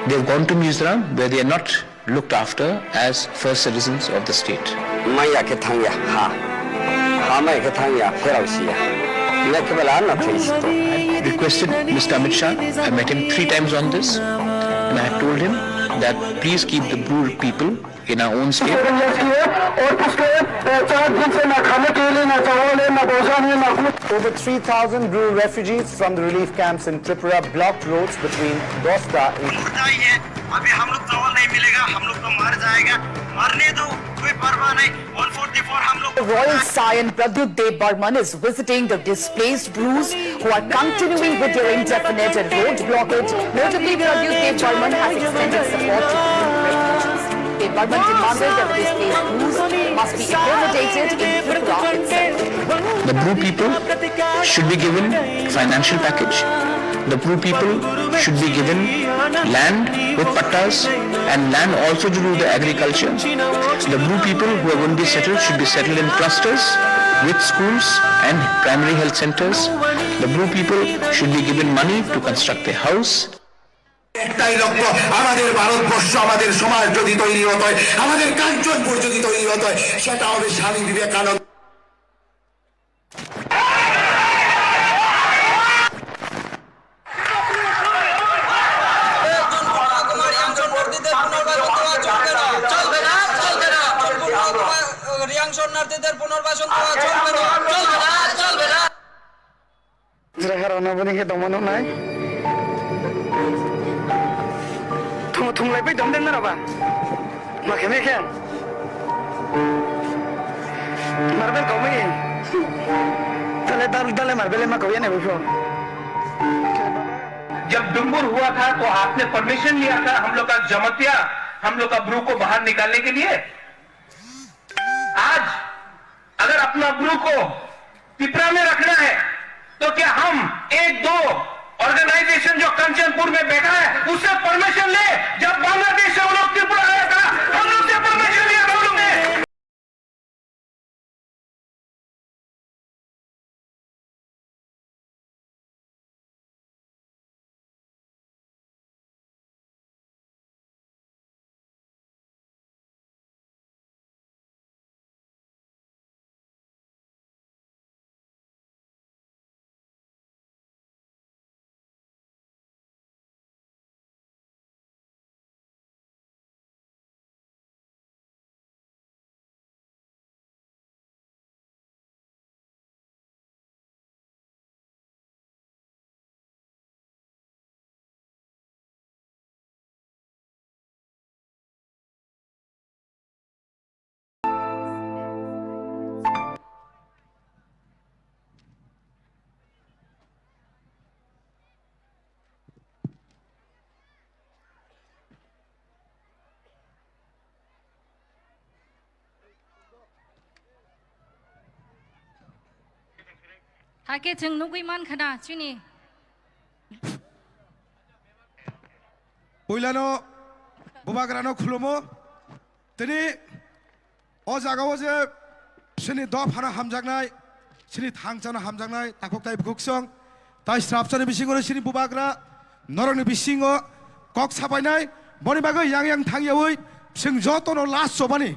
They have gone to Mizoram where they are not looked after as first citizens of the state. Maya khe thangya ha. Ha maya khe thangya, pherao siya. Nya khe bela na thai sito. I requested Mister Amit Shah. I met him three times on this, and I had told him that please keep the Bru people in our own state. और पिछले, अ, चार दिन से ना खाने के लिए, ना चावल है, ना भोजन है, ना कुछ। Over three thousand Bru refugees from the relief camps in Tripura blocked roads between Dosta in मुद्दा ही है, अभी हम लोग चावल नहीं मिलेगा, हम लोग तो मर जाएगा, मरने दो, कोई परवाह नहीं। One forty-four हम लोग Royal Saiyan Pradyut Dev Barman is visiting the displaced Brus who are continuing with their indefinite road blockade. Notably, Pradyut Dev Barman has extended support to Bru refugees. Dev Barman demanded that the displaced Brus must be accommodated in Tripura itself. The Bru people should be given financial package. The Bru people should be given land with pattas and land also to do the agriculture. The Bru people who are going to be settled should be settled in clusters with schools and primary health centers. The Bru people should be given money to construct a house. একটাই লক্ষ্য, আমাদের ভারতবর্ষ, আমাদের সমাজ যদি তৈরি হতে হয়, আমাদের কাঞ্চনপুর যদি তৈরি হতে হয়, সেটা হবে স্বামী বিবেকানন্দ। রিয়াং শরণার্থীদের পুনর্বাসন দেওয়া চলবে না, চলবে না, চলবে না। Jra haro no boni khe tongma nuknai. Thung, thunglai pai dom den naro ba. Ma khe me khe. Marbel kau mai. Dale, dal-, dale marbel ma kau ya ne bufo. जब डुम्बुर हुआ था तो आपने परमिशन लिया था हम लोग का जमतिया, हम लोग का ब्रू को बाहर निकालने के लिए? आज अगर अपना ब्रू को पिपरा में रखना है, तो क्या हम एक दो ऑर्गेनाइजेशन जो कंचनपुर में बैठा है, उससे परमिशन ले? जब बांग्लादेश से वो लोग त्रिपुरा आया था, हम लोग से परमिशन लिया था उन लोग ने। Hakhe chwng nugwi mankha na chini. Puilano bubagrano khulumo. Tini o jagao je chini dophano hamjaknai, chini thangsano hamjaknai, takhuk tai bukhuksong, tai srapsani bisingo chini bubagra, norokni bisingo kok sapainai, boni bagwi yang yang thangyawi, chwng jotono last chobani.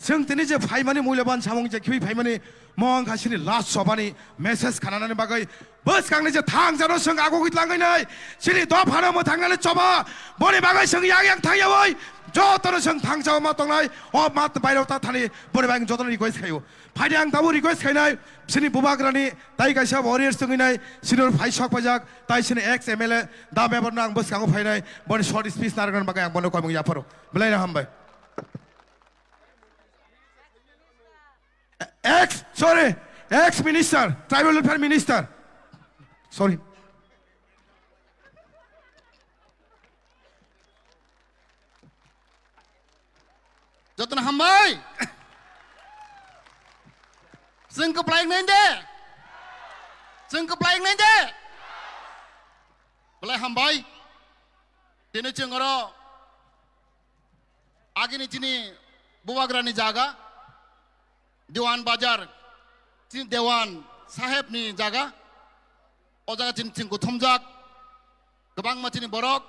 Chwng tini je phaimani mulyaban samung je khibi phaimani, mo wngkha chini last chobani message khananani bagwi. Bwskangni je thangjano chwng agugwi tlangwi nai, chini dophano mwthangnani choba, boni bagwi chwng yang yang thangyawi, jotono chwng thangchao ma tongnai, o ma bairok ta thani, boni bagwi jotono request khaio. Phaidi ang tabuk request khainai, sini bubagrani tai kaisa warriors tongwinai, sini phai sok phaijak, tai sini ex M L A da member no ang bwskango phainai, boni short speech narwknani bagwi ang bono komung yapharo. Belai no hambai. Ex, sorry, ex minister, tribal welfare minister. Sorry. Jotono hambai. Chwng kwplainai de. Chwng kwplainai de. Belai hambai. Tini chwng oro agini chini bubagrani jaga, Dewan Bazar, chini Dewan Saheb ni jaga. O jaga chini chwng kuthumjak, kwbangma chini borok.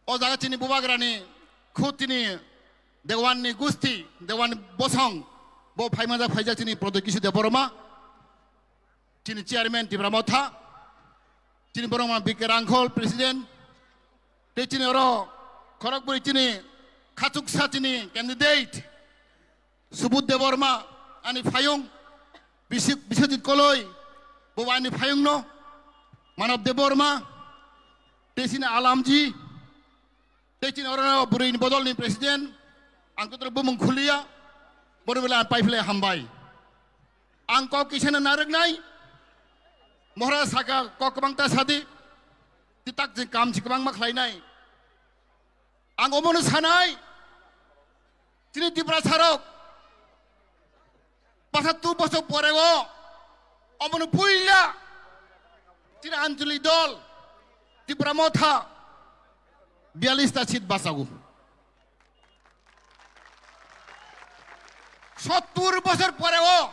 O jaga chini bubagrani khud chini Dewan ni gusti, Dewan ni bosong, bo phaimajak phaijak chini Pradyot Kishore Debbarma, chini chairman Tipra Motha, chini borok ma B K Rangkhol president, tei chini oro khorokbwrwi chini khachuksa chini candidate Subodh Debbarma, ani phayung, Bisik-, Biswajit Koloi, bo ani phayungno, Manav Debbarma, tei chini Alamji, tei chini oro bwrwini bodolni president, ang totoro bumung khuliya, borok belai ang paiphlai hambai. Ang kok kisano narwknai, Maharaj saka kok kwbangta sadi, titak jing kam si kwbangma khlainai. Ang omono sanai, chini Tiprasa rok, pasattu bosor pore o, omono puila, chini Anjali dol, Tipra Motha, biyallis ta seat bachago. Sottur bosor pore o,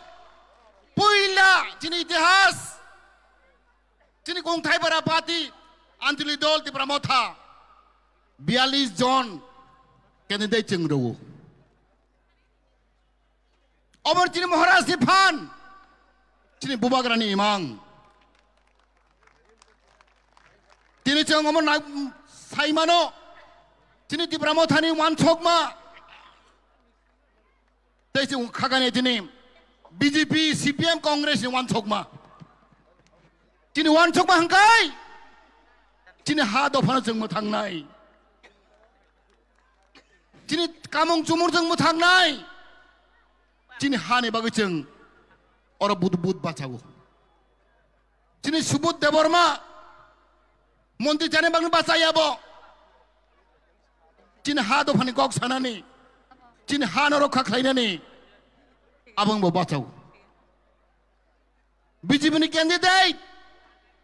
puila, chini itihas, chini kongthai bara party, Anjali dol Tipra Motha, biyallis jon candidate chwng rwo. Obo chini Maharaj ni phan, chini bubagrani imang. Tini chwng omo na-, saimano, chini Tipra Mothani wansokma. Tei chwng khakani tini B J P, C P M, Congress ni wansokma. Chini wansokma hwnkhe chini ha dophano chwng mwthangnai. Chini kamung chumung chwng mwthangnai. Chini hani bagwi chwng oro but but bachago. Chini Subodh Debbarma montri chani bagwi bachaya bo. Chini ha dophani kok sanani, chini ha no rokha khlainani, abang bo bachao. B J P ni candidate,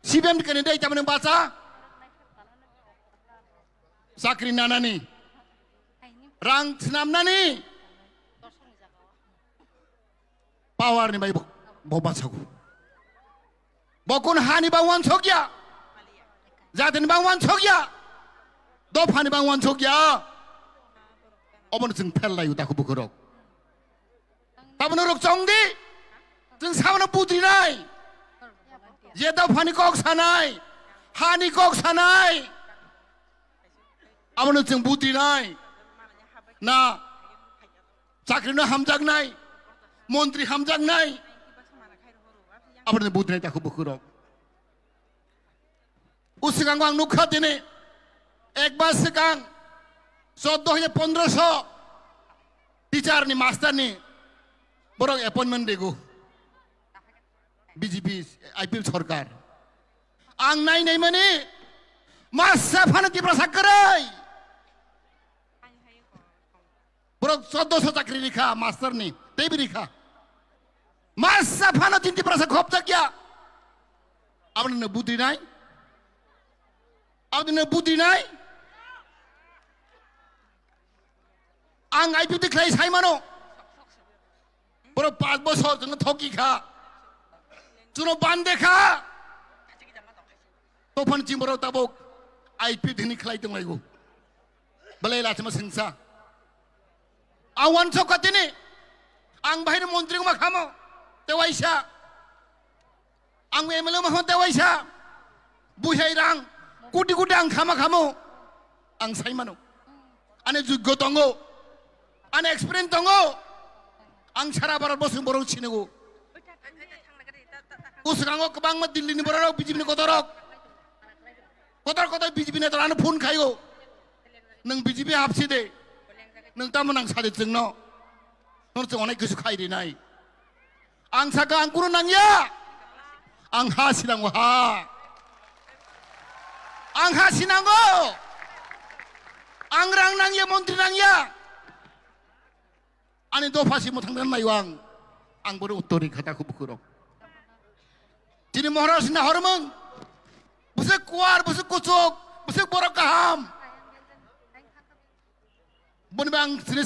C P M ni candidate tamani bacha. Chakri nanani, rang snamnani, power ni bai bo, bo bachago. Bo kun hani bang wansokya, jatini bang wansokya, dophani bang wansokya. Obono chwng phel laio takhuk bukhurok. Tabono rok chong di, chwng sabono budinai. Je dophani kok sanai, hani kok sanai, abono chwng budinai. Na, chakri no hamjaknai, montri hamjaknai, abono budinai takhuk bukhurok. O swkango ang nukha tini, ek mas swkang, chordo hajar pondroso teacher ni, master ni borok appointment rego, B J P, I P F sorkar. Ang nai nai mani, masa phano Tiprasa kwrwi. Borok chordoso chakri rikha, master ni, teibo rikha. Masa phano tin Tiprasa khopjakya. Aboni no budinai? Aboni no budinai? Ang I P F T khlai sai mano. Borok panch bosor chwngno thoki kha. Chwngno bande kha. Tophan chini borok tabuk I P F T ni khlai tong laigo. Belai lachima sengsa. Ang wansok ka tini. Ang bahai ni montri ma khamo. Tewaisa. Ang M L A ma khamo tewaisa. Buhai rang. Kuti kuti ang khama khamo. Ang sai mano. Ani juggo tongo. Ani experience tongo. Ang sara Bharat bosong borok sinigo. Bwskango kwbangma Delhi ni borok, B J P ni kotorok. Kotor kotor B J P netarano phone khaio. Nwng B J P hapsi de. Nwng tamo nang sadi chwngno. Nono chwng onek kisu khai rinai. Ang saka ang kunu nangya. Ang ha sinango ha. Ang ha sinango. Ang rang nangya, montri nangya. Ani dopha simo thangna naio ang. Ang bono uttor rikha ta khubukurok. Chini Maharaj na hormung. Bwswk kuar, bwswk kuchuk, bwswk borok kaham. Boni bang chini